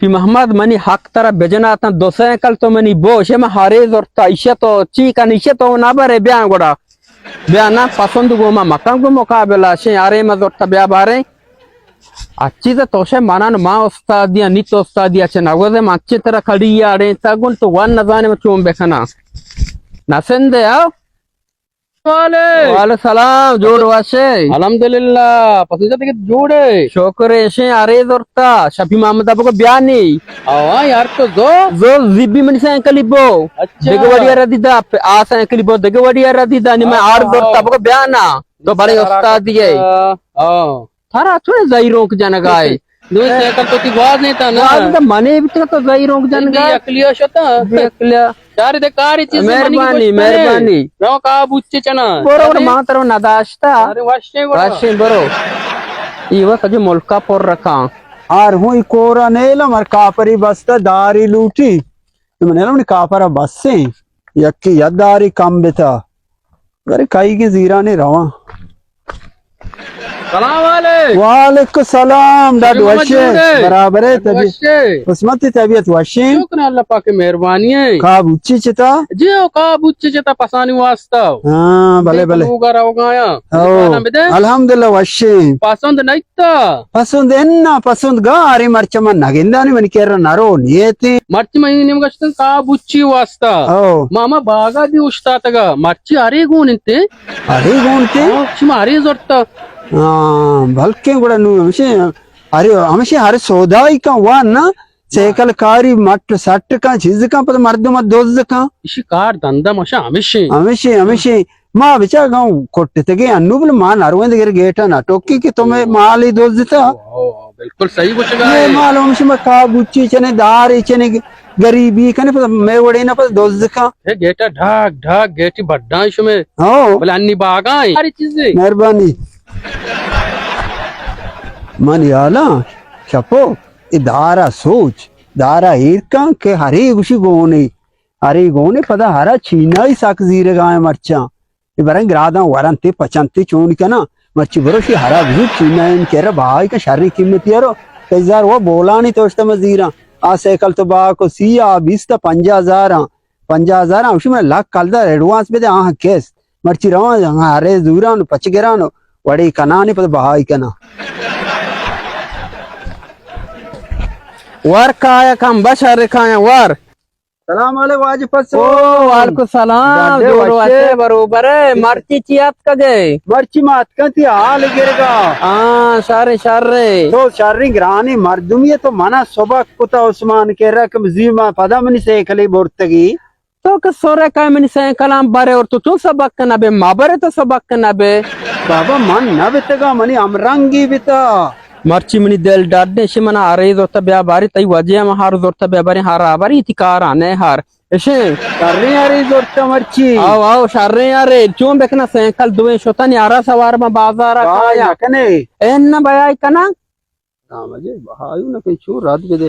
ٹی محمد، منی حق ترا بجناتاں، دو سینکل تو منی بوش، من ہرے زرتا، ایشہ تو چی کن، ایشہ تو نہ برے، بیا گڑا۔ بیا نا، پسند گو ما مکن گو مقابلہ، شے ہرے ما زرتا بیا بارے۔ اچی تو توشے منان ما استادی، نی تو استادی، اچھے نگوزے من چے ترا کڑی آڑے تا گون تو ون نزانے من چون بکناں۔ نسندے آؤ۔ وعلیکم۔ وعلیکم السلام، جوڑ واشے؟ الحمدللہ، پسند جاتے کہ جوڑے؟ شکر ہے، شے آرے زورتا، شفیع محمد ابو کو بیانی۔ آوا یار تو زو؟ زو زیبی منی سائیکلی بو۔ اچھا۔ دگہ وڑی را دیدا، آ سائیکلی بو، دگہ وڑی را دیدا، نی میں آر زورتا بو کو بیانا۔ تو بڑے استاد دیے۔ ہاں۔ تھارا چون زہیرونک جنگائے؟ دوئیں سائیکل تو تی گواز نہیں تا نا؟ گواز تو منے بھی تو زہیرونک جنگائے۔ بے عقلیا شتا۔ بے عقلیا۔ یار دے کاری چیز مہربانی، مہربانی۔ رو کا بوچے چنا۔ برو، برو، ما ترو نداشتا۔ ارے وشے برو۔ وشے برو۔ یہ وہ سجے ملکا پر رکھا۔ آر ہوئی کورا نیلم ہر کاپری بستا داری لوٹی۔ من نیلم نی کاپرا بسیں۔ یکی یداری کم بتا۔ برے کئیگیں زیرانے رواں۔ سلام علیک۔ وعلیکم السلام، ڈاڈ وشے؟ برابر ہے، طبیعت وشے؟ قسمت، طبیعت وشے؟ شکر اللہ پاک مہربانی ہے۔ کا بوچی چتا؟ جی او کا بوچی چتا پسانی واسطہ۔ ہاں، بلے، بلے۔ لوگا روگایا۔ الحمدللہ وشے۔ پسند نہیں تا؟ پسند انا، پسند گا، ارے مرچ من نگندانی من کر نرو نیتی۔ مرچ من نیم گشتن کا بوچی واسطہ۔ او۔ ماما باغا دی اشتاتگا، مرچی ارے گون انتے؟ ارے گون تے؟ او، چی ما ارے زورتا؟ ہاں، بلکیں گڑا نو ہمشے، ارے ہمشے ہر سودائی کا وان نا، سیکل کاری مٹ سٹ کا چیز کا پتہ مردم دوز کا۔ اشی کار دندا مشا ہمشے۔ ہمشے، ہمشے۔ ما بچا گاؤں کٹتگے انو بل ما نرویں دگر گیٹا نہ ٹوکی کہ تو میں مالی دوز دیتا۔ او، او، او، بالکل صحیح گوشگا یہ ہے۔ مال ہمشے ما کا بوچی چنے دار چنے غریبی کنے پتہ میں وڑے نہ پتہ دوز کا۔ اے گیٹا ڈھاک، ڈھاک، گیٹی بڈاں شمے۔ ہاں۔ بلے انی باغاں۔ ساری چیزیں۔ مہربانی۔ من یالا شپو، اے دارا سوچ، دارا ایر کن کہ ہرے گوشی گونے، ہرے گونے پدا ہرا چینائی سک زیرگا ہیں مرچاں۔ اے برن گراداں ورنتے پچنتے چون کناں۔ مرچی برو شی ہرا بزور چینائی کرا بہائی کا شریں قیمتی ارو۔ کئی زار وہ بولانی توشتا مزیراں۔ آ سائیکل تو با کو سی آ بیست پنجاہ ہزار آں۔ پنجاہ ہزار آں، اوشی من لک کلدار ایڈوانس بدے، آہاں کیس۔ مرچی رواں، آہاں ہرے زوران، پچ گران، وڑے کنانی پد بہائی کناں۔ ور کایا کم بشر کایا ور۔ سلام علیکم واجہ پسو۔ او، وعلیکم السلام۔ ڈاڈے جوڑ وشے۔ وشے بروبر ہے۔ مرچی چی اتکگے؟ مرچی ما اتکاں تی حال گرگا۔ ہاں، شر، شر۔ تو شریں گرانی مردمی ہے، تو منا سبق کتا عثمان کہ رقم زی ما پدا منی سیکلی برتگی۔ تو کہ سورے کائے منی سائیکلاں برے اور تو چون سبق نہ بے، ما برے تو سبق نہ بے۔ بابا من نہ بتگا، منی ہمرنگی بتا۔ مرچی منی دل ڈڈ اشی منا ہرے زورتا بیا باری، تئی وجہ ہم ہر زورتا بیا باری، ہر آباری تی کارا نے ہر۔ اشی۔ کرنی ہرے زورتا مرچی۔ آو، آو، شریں ہرے۔ چون بکنا سائیکل دوئیں شتن یارا سوار ما بازارا کایا۔ نکنے۔ اے نہ بیائی کنا۔ نام جے بہایو نہ کہیں چو رد بدے۔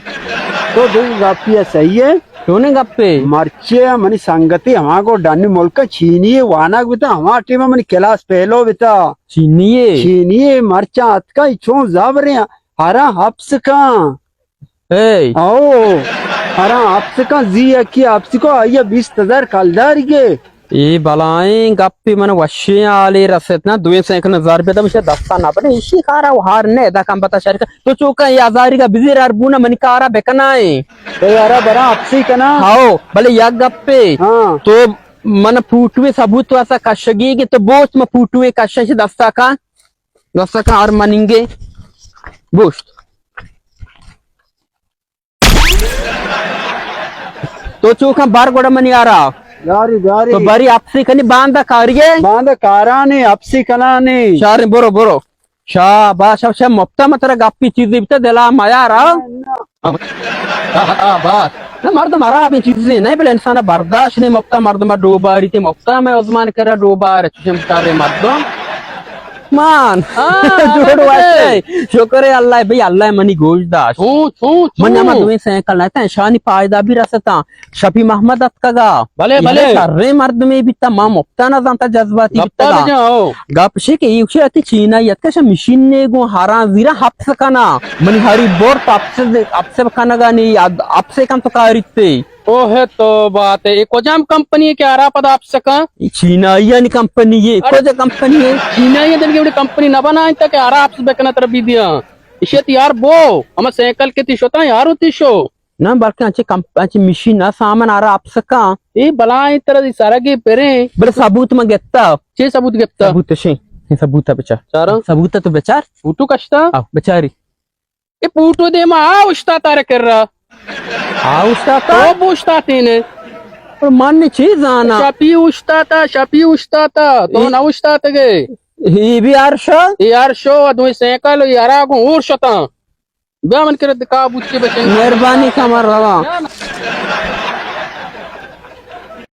تو دل گپی ہے صحیح ہے۔ چونیں گپے؟ مرچی منی سنگتی ہما کو ڈنی ملک چینی ہے وانگ بتا، ہما ٹیم منی کلاس پہلو بتا۔ چینی ہے؟ چینی ہے، مرچاں اتکا چون زبریں ہرا حبس کاں۔ اے۔ او، ہرا حبس کاں زی یکی حبس کو آئیا بیست ہزار کلدار گے۔ اے بلائیں گپے من وشیں حالے رست نا، دوئیں سینکڑ ہزار روپیہ دم دستا نہ بنے، ایشی کارا و ہار نے دا کم بتا شریک۔ تو چوکا اے ہزاری کا بزیر ہر بونا منی کارا بکنا ہے۔ تو یارا برا اپسی کنا۔ ہاو، بلے یک گپے۔ ہاں۔ تو من پوٹوے ثبوت واسا کشگی کہ تو بوت من پوٹوے کشش دستا کا، دستا کا ہر مننگے۔ بوشت۔ تو چوکاں بار گڑا منی آرا۔ بیاری، بیاری۔ تو باری اپسی کنی باندا کاریے؟ باندا کارانی، اپسی کنانی۔ شاریں برو، برو۔ شاباش، شاباش، مپتا مترا گپی چیزی بیتا دلا میارا۔ آ، آ، بات۔ نہ مردم ہرابیں چیزی نہیں، بلے انسان برداشت نہیں، مپتا مردم ڈوباری تے مپتا میں عثمان کرا ڈوبار، چشم کارے مردم۔ مان۔ ہاں، جوڑ ہاں، واسطے۔ شکر ہے اللہ، بھئی اللہ منی گوش داشت۔ چون، چون، من ہما چون؟ دوئیں سائیکل نہ تاں، شانی فائدہ بھی رستا۔ شفیع محمد اتکگا۔ بلے، بلے۔ شریں مردمے بیتا، ما مفتا نہ زانتا، جذباتی گپا بیتگا۔ بجا، ہو۔ گپ شے کہ ایشی اتی چینائی اتکا، شا مشین نے گوں ہراں زیرا حبس کنا۔ منی ہری بور حبس، حبس کنگا نی، حبس کن تو کاریتے۔ اوہ تو بات ہے، اے کجام کمپنی ہے کہ آرا پدا آپ سکاں؟ اے چینائیانی کمپنی ہے، ارے، کجا کمپنی ہے؟ چینائی دن کے بڑی کمپنی نہ بنائیں تا کہ آرا آپ بکنا تر بی دیاں۔ اشیت یار بو، ہم سائیکل کے تی شوتا یار ہوتی شو۔ نہ بلکہ انچے کمپ-، انچے مشین نہ سامان آرا آپ سکاں۔ اے بلائیں تر دی سرگی پریں۔ بلے ثبوت ما گپتا۔ چے ثبوت گپتا؟ ثبوت شے، اے ثبوت بچار۔ چاراں؟ ثبوت تو بچار۔ فوٹو کشتا؟ آ، بچاری۔ اے پوٹو دیما آ اوشتاتا را کرا۔ آ اوشتاتا؟ تو بوشتاتینے۔ پر من چی زانا؟ شپی اوشتاتا، شپی اوشتاتا۔ تو اے، نہ اوشتاتگے۔ اے بھی ارشو؟ اے ارشو، دوی سائیکل، اے ارا گوں اور شتاں۔ بیا من کرا دکا بوچے بچے۔ مہربانی کمر روا۔